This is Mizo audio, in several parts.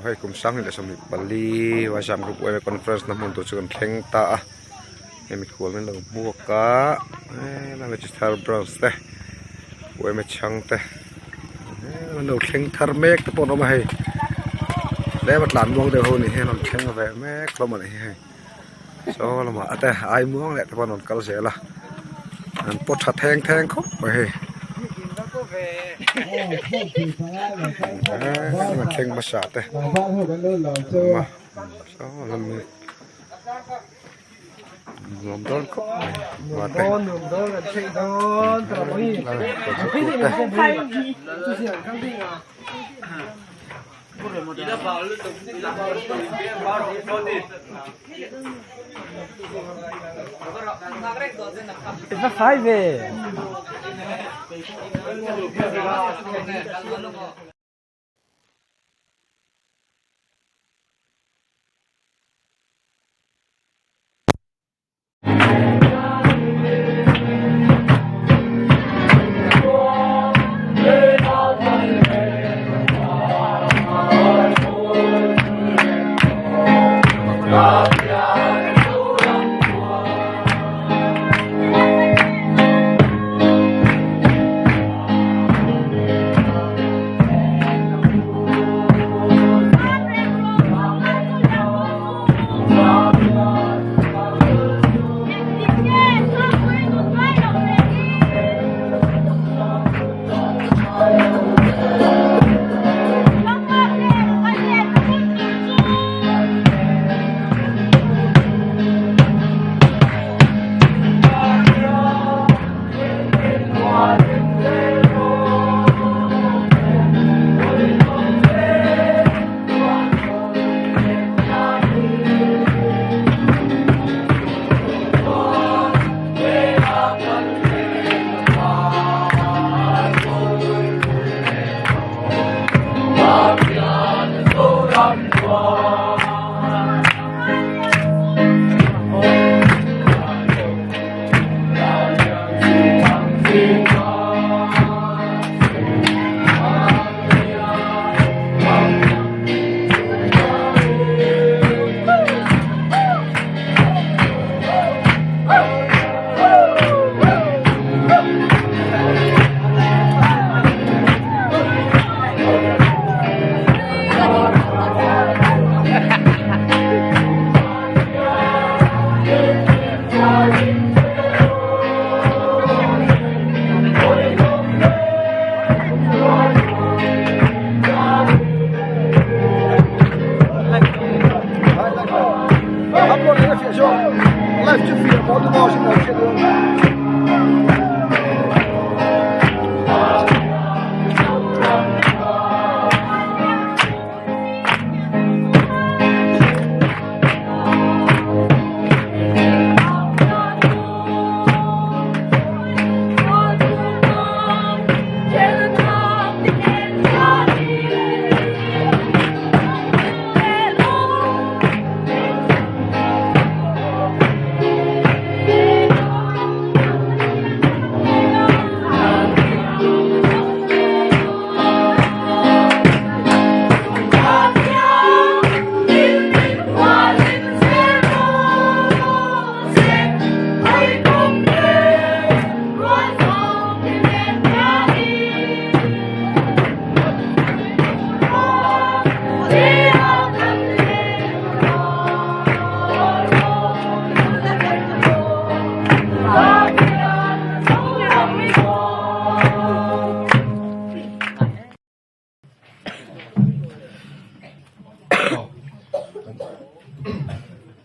Hei kum 2024 Vaisam Group Yma Conference na hmun tur chu kan thleng ta a hemi khual min lo hmuak a helai chi thar branch te yma chhang te an lo thleng thar mek te pawh an awm a hei tlem a tlan muang deuh ho ni hian an thleng ve mek hlawm a ni hi hei saw lamah te ai muang leh te pawh an rawn kal zel a an pawt tha theng theng khawp mai hei an thleng hmasa te awm a saw lam hi nuam dawn khawp mai khua te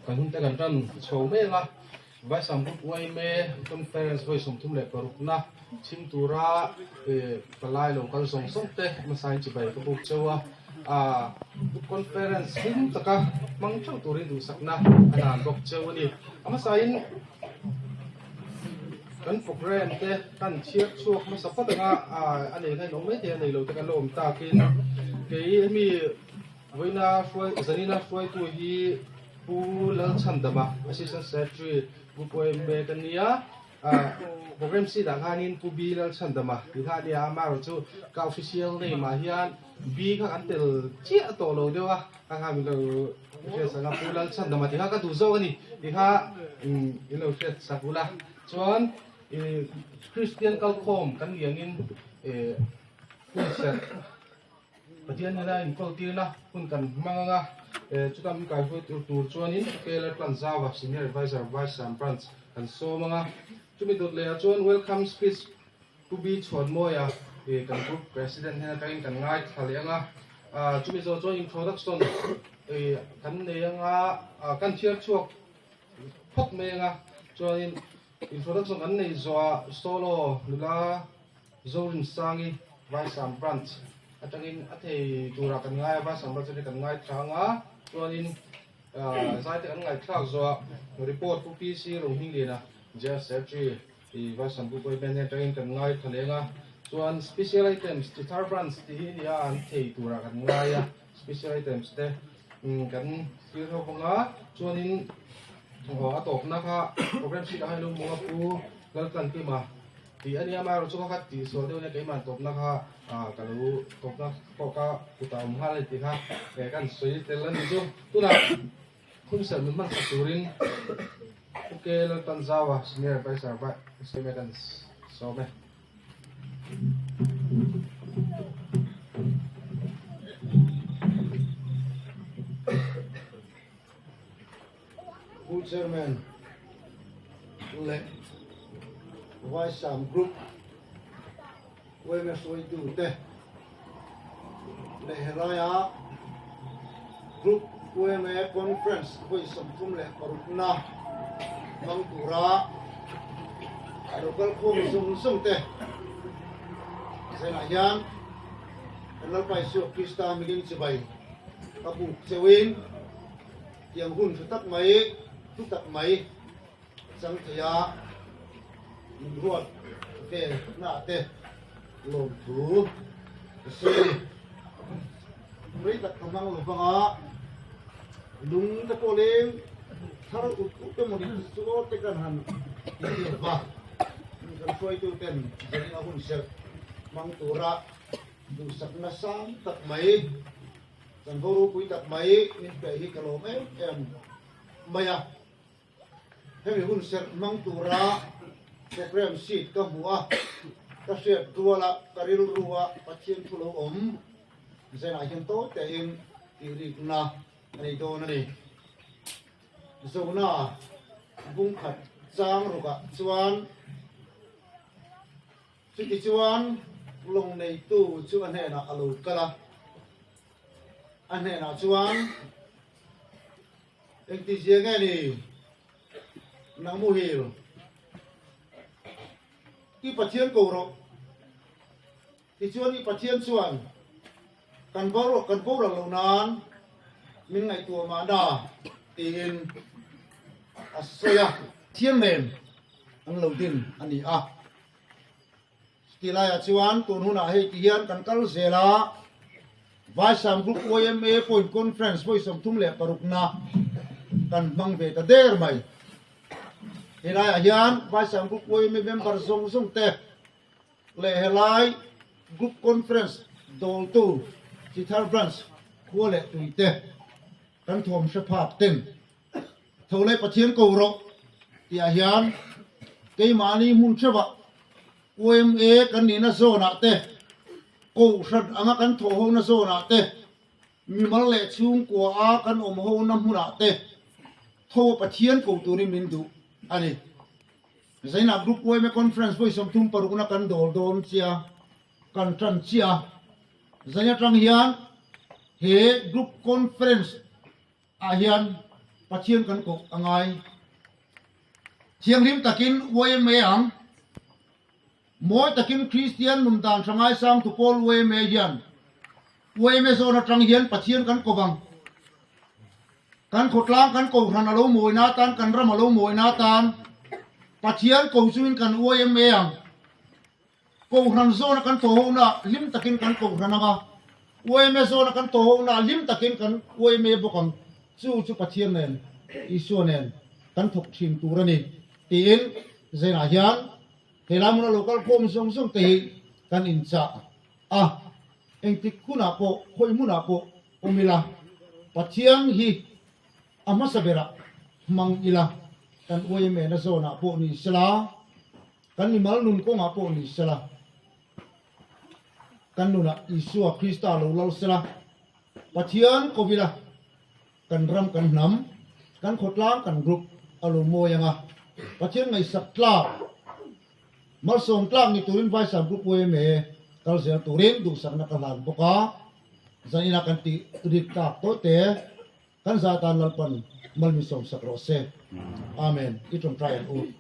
Kan hun te kan tan chho mek a, Vaisam Group yma Conference vawi 36 na chhim tura palai lo kal zawng zawng te hmasain chibai ka buk cheu a, Conference hlim taka hmang theuh turin duhsakna a nan bawk cheu a ni. A hmasain Kan program te kan chhiar chhuak hmasa phawt anga a nei na in awm mai thei a nei lo te kan la awm takin kei hemi vawiina hruai zanina hruaitu hi Pu Lalchhandama Assistant Secretary Pu Puaime ka nia. Program sheet ah khanin Pu B Lalchhandama tih kha a nia, amaherawhchu ka official name ah hian B kha kan tel chiah tawh lo deuh a, ka kha min lo hriat sak a, Pu Lalchhandama tih kha ka duh zawk a ni tih kha in lo hriat sak ula. Chuan Kristian kalkhawm kan nih angin hun serh Pathian nena inkawl tirna hun kan hmang ang a, chuta min kaihruai tur tur chuanin Taylor Tlanzava, Senior Adviser, Vaisam Branch kan sawm ang a. Chumi dawt lehah chuan Welcome Speech Pu B Chhuanmawia kan Group President hnena tangin kan ngaithla leh ang a. Chumi zawh chuan Introduction kan nei ang a, kan thiar chhuak phawt mai ang a. Chuanin Introduction kan nei zawhah Solo nula Zorinsangi Vaisam Branch atangin a thei turah kan ngai a, Vaisam Branch atangin kan ngai thlang a, chuanin zaite kan ngaihthlak zawhah report Pu PC Rohmingliana General Secretary i Vaisam Group Yma atangin kan ngai thla leng a, chuan Special Items Chithar Branch tih hi nia an thei turah kan ngai a, Special Items te kan thlir ho bawk a, chuanin a tawpna kha program sheet ah hian lo hmu a Pu Laltlankima. Tih a nia, amaherawh chu ka khat tih sual deuh nia keimah tawpna kha ka lo tawpna pawh ka kutah awm nghal a ni tih kha kan sawi tel a ni chu. Tunah hunserh min hmansak turin Pu K Laltanzaua Senior Adviser Vice kan sawm e. Pu Chairman leh Vaisam Group yma hruaitute leh helaia Group yma Conference vawi 36na hmang tura local khawm zawng zawng te zainah hian kan Lalpa Isua Krista mingin chibai ka buk cheuhin Tiang hun tha tak mai, hlu tak mai chang thei a, min ruat ve na te lawmthu ka sawi a ni. Rei tak ka hmang lo vang a, lung te pawh leng thar ut ut emaw ni chu aw te kan han ti lo va, kan hruaitu ten zanin a hun serh hmang tura duhsakna sang tak mai Kan ho ropui tak mai min pe hi ka lawm em em mai a. Hemi hun serh hmang tura program sheet ka hmu a, ka hriat ruala ka rilrua Pathian thu lo awm zenah hian tawi tein tih rikna a nei dawn a ni. Zona bungkhat chang rukah chuan Chutichuan, lawng neitu chu a hnenah a lo kal a, a hnenah chuan, Engtizia nge ni nang muhil? I Pathian ko rawh. Tichuan i Pathian chuan kan kan boral loh nan min ngaihtuah mahna tiin a sawi a. Pathian nen an lo din a ni a. Chutih laiah chuan tun hunah hei ti hian kan kal zel a, Vaisam Group yma Point Conference vawi 36na kan hmang ve ta der mai. Helaiah hian Vaisam Group yma member zawng zawng te leh helai Group Conference dawltu Chithar Branch khua leh tui te kan thawm hre phak ten Tho leh Pathian ko rawh tihah hian keimahni hmun theuhah yma kan nihna zawnah te, kohhran anga kan thawhhona zawnah te, mimal leh chhungkua a kan awmhona hmunah te tho a Pathian ko turin min duh a ni. Zainah Group yma Conference vawi 36na kan dawl dawn chia, kan tan chiah a. Zain atang hian he Group Conference ah hian Pathian kan koh a ngai. Thianghlim takin yma ang. Mawi takin Kristian nun dan hra ngaisang tu pawl yma hian yma zawn atang hian Pathian kan ko vang. Kan khawtlang kan kohhran a lo mawina atan kan ram a lo mawina atan Pathian ko chungin kan yma ang. Kohhran zawna kan tawhona hlim takin kan kohhran ang a, yma zawna kan tawhona hlim takin kan yma bawk ang. Chu chu Pathian nen, Isua nen kan thawk thin tur a ni, tiin. Zainah hian helai hmuna lo kal khawm zawng zawng te hi kan inchah a, engtik hunah pawh khawi hmunah pawh awm ila Pathian hi a hmasa berah hmang ila kan uaimena zawnah pawh ni sela, kan mimal nun kawngah pawh ni sela, kan nunah Isua Krista lo lal sela, Pathian ko ila kan ram kan hnam, kan khawtlang kan group a lo mawi ang a, Pathian ngaihsak tlak, malsawm tlak ni turin Vaisam Group yma kal zel turin duhsakna ka hlan bawk a, zanin a kan tih rik tlak tawh te kan zah tan Lalpan mal min sawmsak rawh se. Amen. I tawngtai ang u.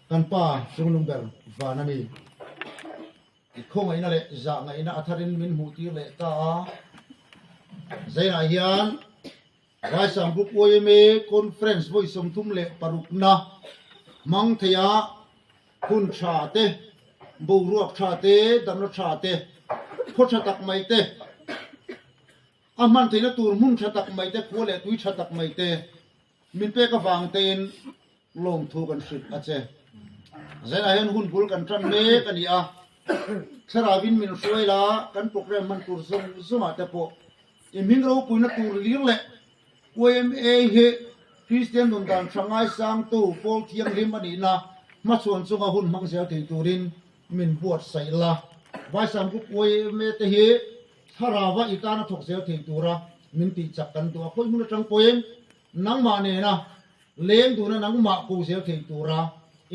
Kan Pa chunglung ber van a ni. I khawngaihna leh zahngaihna a tharin min hmuhtir leh ta a. Zainah hian Vaisam Group yma Conference vawi 36na hmang theia hun tha te, boruak tha te, damna tha te, khaw tha tak mai te, a hman theihna tur hmun tha tak mai te, khua leh tui tha tak mai te min pek avang tein lawmthu kan hrilh a che. Zainah hian hun bul kan tan mek a ni a, thlarauin min hruai la, kan program hman tur zawng zawngah te pawh i hming ropuina tur lir leh YMA hi Kristian nun dan tha ngaisangtu pawl thianghlim a nihna hmachhuan chunga hun hmang zel thei turin min buatsaih la. Vaisam Group YMA te hi thlarauva i tana thawk zel thei tura min tihchak kan duh a, khawi hmun atang pawhin nangmah nena Leng duna nangmah ko zel thei tura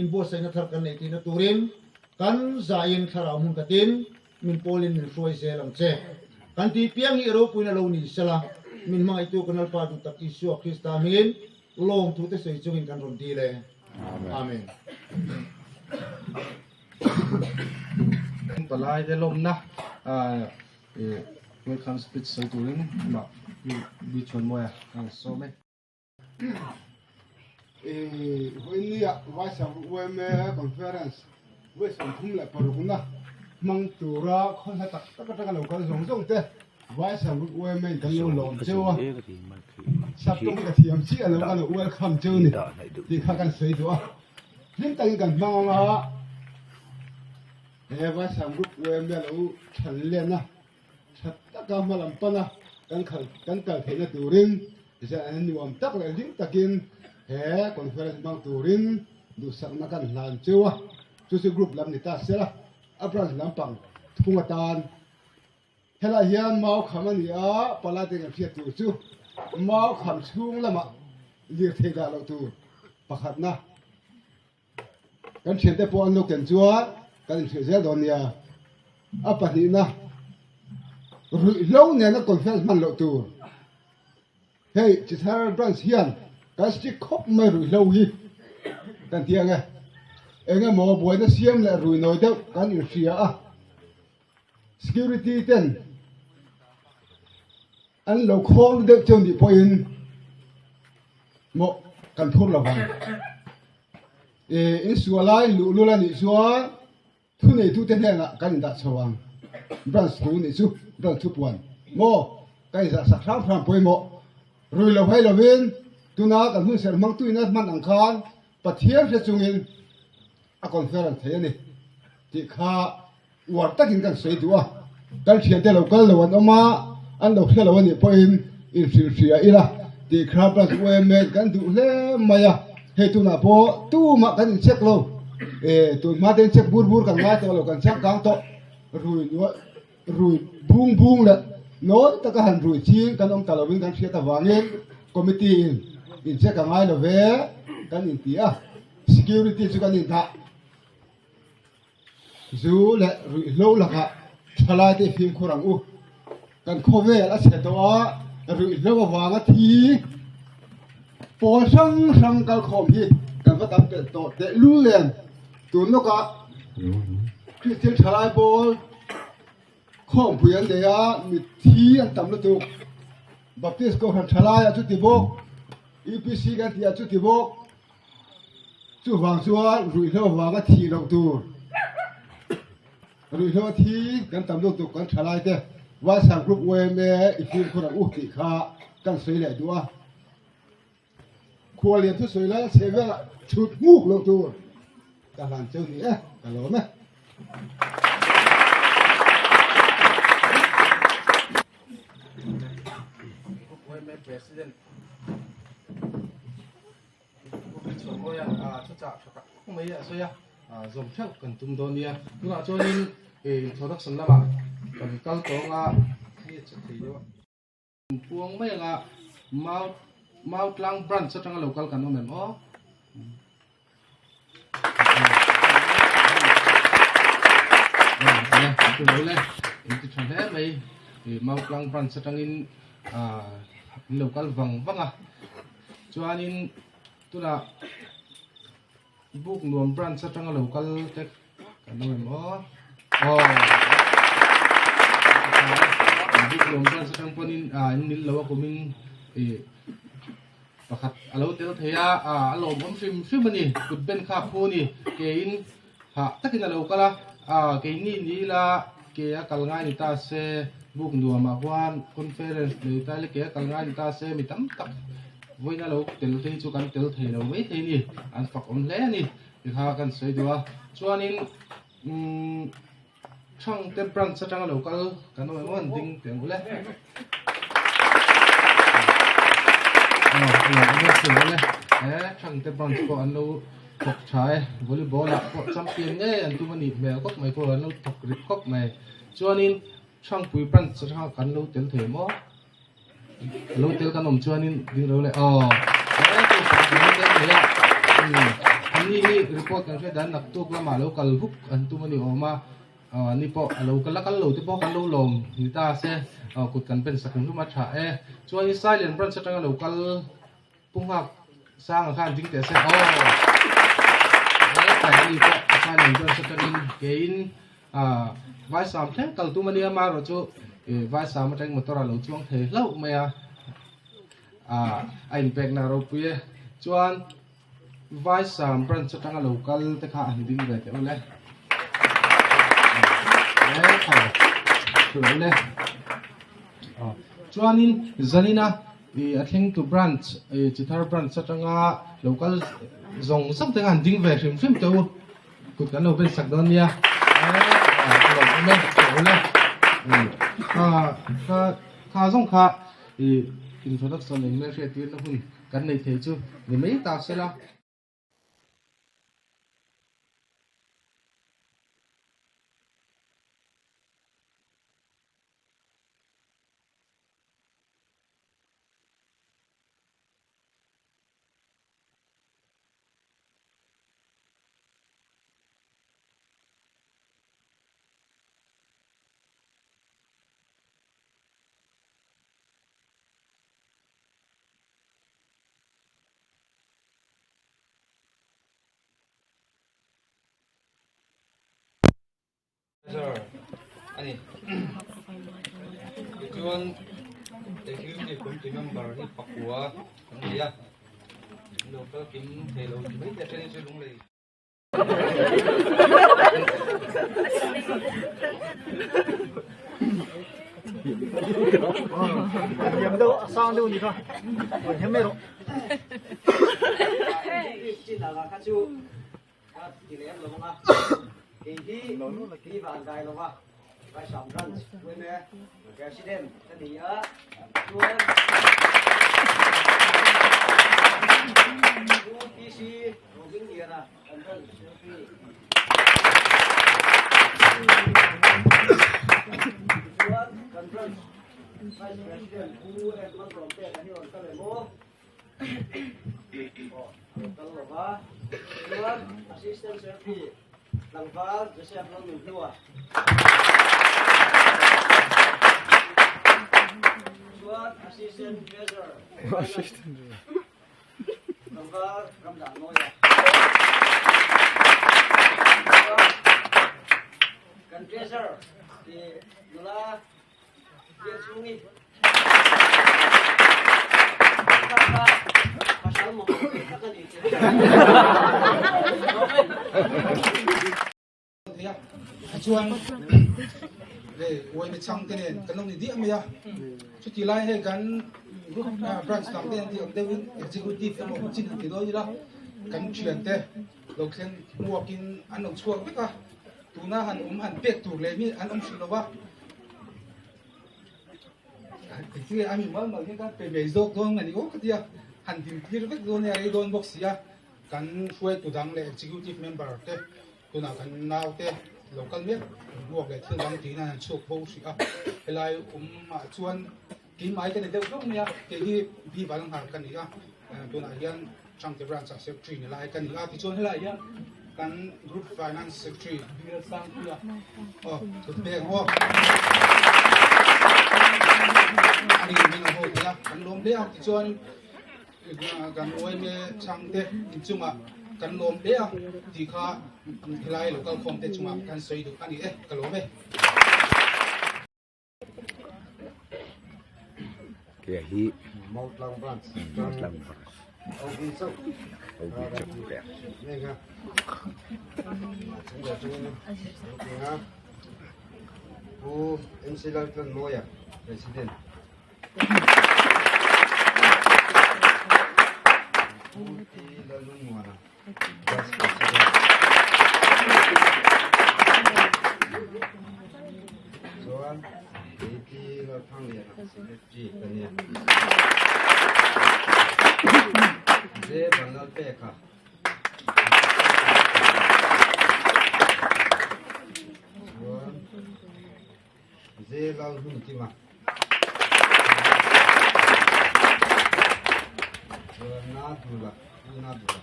inbuatsaihna thar kan neih tihna turin kan zahin thlarau hmun khatin min pawlin min hruai zel ang che. Kan tih piang hi i ropuina lo ni sela, min hmangaihtu kan Lalpa duh tak Isua Krista hmingin lawmthu te sawi chungin kan rawn dil e. Amen. Palai te lawmna welcome speech sawi turin amah Pi Chhuanmawia a rawn sawm e. Vawinia Vaisam yma Conference vawi 36na hmang tura khaw hla tak tak atanga lo kal zawng zawng te Vaisam yma in kan lo lawm cheu a, sap tawng hi ka thiam chiah lo ka lo welcome cheu ni tih kha kan sawi duh a, hlim takin kan hmang ang a, he Vaisam Group yma lo than len a. Tha taka hma lam pana kan khal kan kal theihna turin zan nuam tak leh hlim takin he conference hmang turin duhsakna kan hlan cheu a, chu chu group lam ni ta sela a branch lampang thung atan helai hian mau kham a ni a, palai te kan hriat tur chu mau kham chhung lamah lirthei dah loh tur pakhatna. Kan thiante pawh an lo ken chuan kan inhrilh zel dawn nia. A pahnihna, ruihhlo nena conference hman loh tur. Hei Chithar branch hian kan strict khawp mai ruihhlo hi kan ti ang e. Eng emaw buaina siam leh rui nawi deuh kan inhria a, security ten An lo khawng deuh cheu nih pawhin maw kan phur lo vang. E, in sualai luhlul a nih chuan thuneitute hnenah kan indah chho ang. Branch thu nih chu branch thupuan maw kan inzah sak hram hram pawimawh. Rui lo hai lovin tuna kan hun serh hmangtuin a hman ang khan Pathian hre chungin a conference thei a ni tih kha Uar takin kan sawi duh a, kan thiante lo kal lo an awm a, an lo hre lo a nih pawhin inhrilhhria ila tih kha branch yma kan duh hle mai a, hei tunah pawh tumah kan incheck lo, e tun hma te incheck bur bur kan ngai tawh lo, kan changkang tawh, rui nuai rui bung bung leh nawi taka han rui ching kan awm ta lovin kan hriat avangin committee in incheck a ngai lo ve kan inti a, security chu kan indah. Zu leh ruihhlo lakah thalai te fimkhur ang u. Kan khawvel a chhe tawh a, ruihhlo avanga thi pawl hrang hrang kalkhawm hi kan va tam telh tawh tehlul nen tun lawkah Kristian thalai pawl khawmpui an nei a, mitthi an tam lutuk. Baptist Kohhran thalai ah chuti bawk, UPC kan tih ah chuti bawk. Chuvang chuan ruihhlo vanga thih loh tur, ruihhlo a thi kan tam lutuk kan thalai te WhatsApp group yma i fimkhur ang u tih kha kan sawi leh duh a. Khualian thusawi lai a chhe velah chhut nghuk loh tur ka hlan cheu ni e, ka lawm e. President mai a sawi a zawm theuh kan tum dawn nia tunah chuanin introduction lamah kan kal tawng a hei a che thei deuh a. Puang mai anga mau mau tlang branch atanga lo kal kan awm em aw. Inti tha hle mai mau tlang branch atangin an lo kal vang vang a chuanin tunah Buk nuam branch atanga lo kal te kan awm em aw. Aw. Buk nuam branch atang pawhin in nil lo a kumin ih pakhat a lo tel thei a, a lawmawm hrim hrim a ni. Kut ben kha a phu a ni. Keiin hah takin a lo kal a, keini ni ila ke a kal ngai ni ta se buk nuamah huan conference nei ta ila ke a kal ngai ni ta se mi tam tak Vawiina lo tel te hi chu kan tel thei lo mai thei ni, an fak awm hle a ni ti kha kan sawi duh a. Chuanin umm Thangte branch atanga lo kal kan awm emaw an ding teh ang ule. Thangte branch pawh an lo thawk tha e, volleyball ah pawh champion ngei an tum a nih hmel khawp mai pawh an lo thawk rit khawp mai. Chuanin Thangpui branch atanga kan lo tel thei maw? Lo tel kan awm chuanin ding lo le aw anni hi report kan hriat dan naktuk lamah lo kal huk an tum a ni awm a ni pawh a lo la kal lo te pawh kan lo lawm ni ta se kut kan pen sak hlum a tha e chuanin silent branch atanga lo kal Pu Nghak Sanga khan ding teh se aw. He kai ani pawh a khan in chuan satangin keiin Vaisam thleng kal tum ania marawh chu Vaisam atangin motor a lo chuang thei hlauh mai a, a inpekna a ropui e. Chuan Vaisam branch atanga lo kal te kha an ding ve teh ule. He kai thu lo le. Chuanin Zanina Ih a thleng tu branch ih chi thar branch atanga lo kal zawng zawng te kha han ding ve hrim hrim teh u kut kan lo ben sak dawn nia kha kha kha zawng kha ih introduction eng hmel hriat tirna hun kan nei thei chu ni mai ta sela. A ni. Tichuan Executive Committee member hi pakua kan nei a, an lo kal kim thei lo mai te a then hi chu lunglei. Chuan le uai mi chang te nen kan lo ni diah mai a chuti lai hei kan. Group branch dang te an tih ang deuhin executive emaw a chin han ti dawn ila kan thiante lo thleng hmuakin an lo chhuak vek a, tuna han awm han pek tur leh mi an awm hrih lo va. Engtinge a mi mal mal hian kan pe mai zawk dawn a ni aw ka ti a, han din tir vek dawn nia rei dawn bawk si a, kan hruaitu dang leh executive member te tunah kan nau te lo kal mek hmuak leh thil dang tiin an han chhuak bo hrih a, helai awmah chuan keimah hi ka ni deuh hlauh mai a, kei hi Bival nghal ka ni a, tunah hian Changte branch ah secretary ni lai ka ni a, tichuan helaiah hian kan group finance secretary Bill Sangpuia aw kut pek ang aw ani min a ho thei a, kan lawm hle a, tichuan kan yma Changte inchungah kan lawm hle a tih kha helai local khawm te chungah kan sawi duh a ni e, ka lawm e. Kia hi Mautlang Branch Mautlang Branch Obi chauh Obi chauh pek Nenga Chungah chuan Nenga Pu MC Laltlan Mawia President Pu T Lalungmuana Vice President Chuan AT Lalthangliana Secretary ka nia. J Vanlalpeka Chuan J Lalhmunkima Chuan Na Dula Pu Na Dula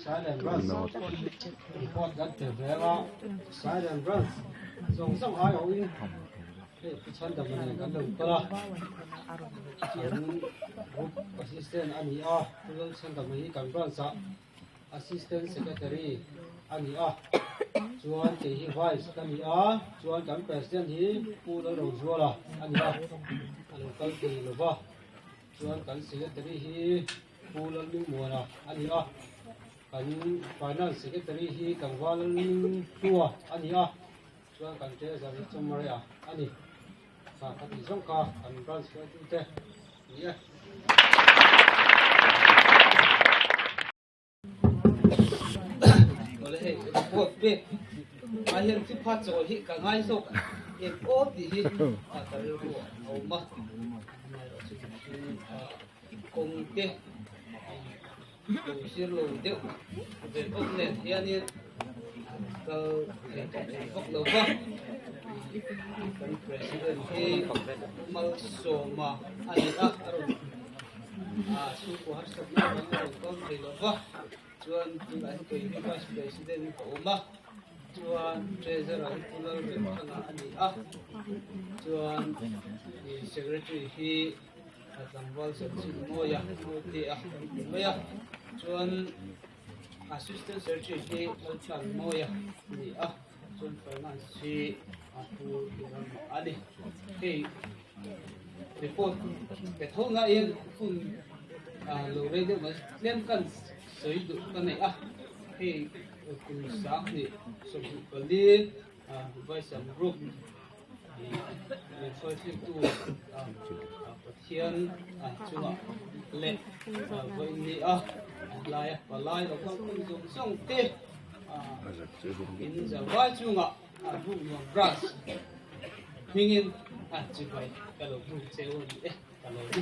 Silent Branch report kan pe ve a, Silent Branch zawng zawng ai awhin hei Pu Chhandama nen kan lo kal a, kan group assistant a ni a, Pu Lalchhandama hi kan branch ah Assistant Secretary a ni a, chuan kei hi Vice ka ni a, chuan kan President hi Pu Lalrozuala a ni a, a lo kal thei lo va, chuan kan Secretary hi Pu Lalmingmuana a ni a, kan Finance Secretary hi Tlangval Lalminghlua a ni a, chuan kan Treasurer hi Chawmarea a ni. Kha ka tih zawng kha kan branch hruaitute ni e. Awle hei report pek ah hian chu pha chawl hi ka ngai zawk em aw tih hi ka rilru a awm a, amaherawhchu kawng te lo zir lo deuh ve bawk nen hianin kal thei tawh thei bawk lo va, kan president hi Malsawma a ni a, a rawn ah chhungkaw harsatna avangin a rawn kal thei lo va, chuan tunah hi kei hi vice president ka awm a, chuan treasurer hi Pu Lalremthanga a ni a, chuan secretary hi. A tlangval chanchin mawi a, mawi te a kan ti mai a, chuan assistant secretary hi Laltlan mawi a ni a, chuan finance hi a pu ram a ni. Hei report pe tho na in hun lo rei deuh mai tlem kan sawi duh ka nei a, hei kum 2024 Vaisam group Hruaithlengtu Pathian chungah leh vawiin a laia palai lo kal khawm zawng zawng te in zavai chungah buk nuam branch hmingin chibai ka lo buk cheu a ni e ka lo ni.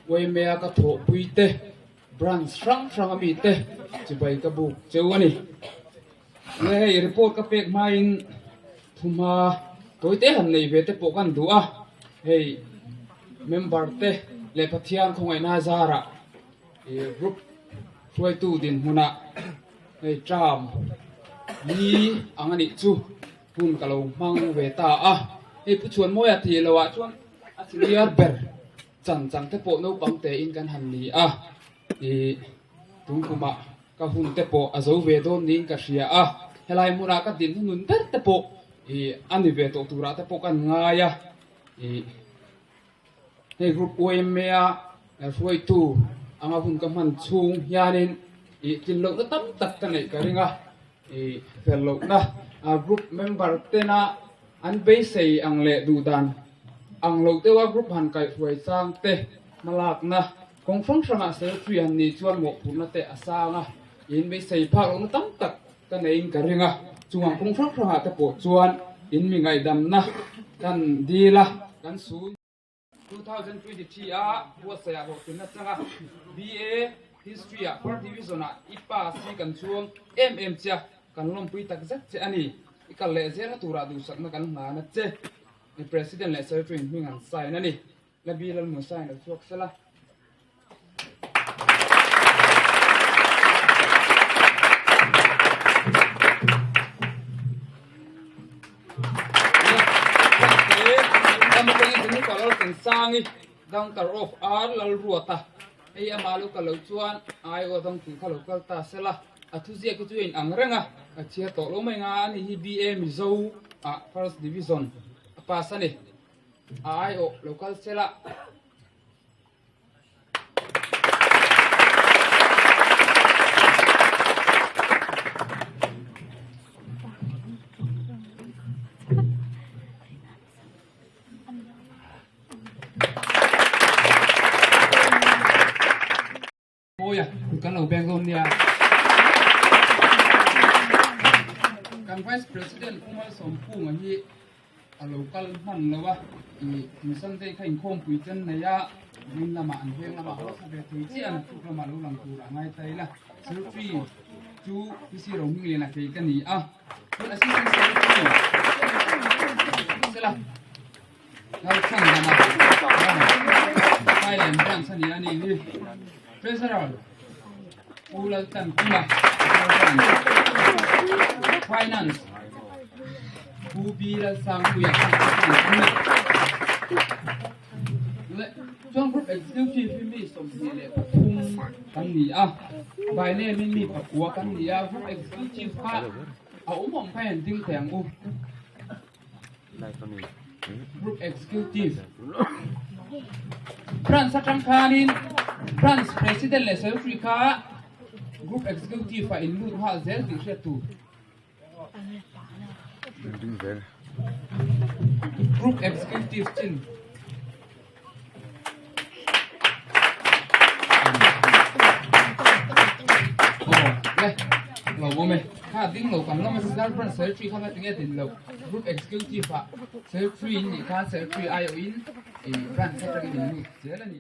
Uaimea ka thawhpui te branch hrang hrang a mi te chibai ka buk cheu a ni. Nge hei report ka pek hmain thuma tawite han nei ve te pawh kan duh a, hei member te leh Pathian khawngaihna zarah ih group hruaitu dinhmunah hei term ni ang a nih chu hun ka lo hmang ve ta a, hei Pu Chhuanmawia tih loh ah chuan a senior ber chan chang te pawh naupang tein kan han ni a, ih tun kumah Ka hun te pawh a zo ve dawn niin ka hria a, helai hmunah ka din hnunun ber te pawh ih a ni ve tawh turah te pawh kan ngai a, ih hei group YMA a hruaitu anga hun ka hman chhung hianin ih tlin lohna tam tak ka neih ka ring a, ih fel lohna group member tena an beisei ang leh duh dan ang loh deuha group han kaihhruai chang te hmalakna Kawng hrang hrangah secretary han nih chuan mawhphurhna te a sang a, in beisei phak lohna tam tak ka neiin ka ring a, chungang kawng hrang hrangah te pawh chuan in mi ngaihdamna kan dil a, kan sun. 2023 a buatsaih ah hlawhtlinna changa BA History ah First Division ah i pass hi kan chhuang em em che a, kan lawmpui tak zet che a ni. I kal leh zelna turah duhsakna kan hlan a che. President leh Secretary in hming an sign a ni. Labi Lalmusa in lo chhuak sela. Sangi Dunker of R Lalruata hei ama lo kal lo chuan ai aw dang tih kha lo kal ta sela a thu ziak hi chu in ang reng a a chhiar tawh lo mai nga ani hi BA Mizo ah first division a pass ani. A aiawh lo kal sela. Mawi a, kut kan lo beng dawn nia. Kan Vice President Pu Malsawmphunga hi a lo kal hman lo a, ih tun Sunday kha inkhawmpui chen nei a, veng lamah an veng lamah haw thla ve thei chiah a, naktuk lamah lo lang tur a ngai ta ila. Secretary chu PC Rohmingliana kei ka ni a, chuan Assistant Secretary sela Lalchhandama Thailand branch a ni a nih hi. Treasurer Pu Laltankima Finance Pu B Lalsangpuia Chuan Group Executive hi mi 23 kan ni a, by name in mi pakua kan ni a, Group Executive kha a awm awm kha hian ding thei ang u. Group Executive Branch atang khanin Branch President leh Secretary kha Group Executive ah in lut nghal zel tih hriat tur. Group Executive chin. Lo awm e. Kha ding lo kan lawm a Star Branch Secretary kha tinge din lo. Group Executive ah Secretary in nih khan Secretary aiawhin i branch atangin in lut zel a ni.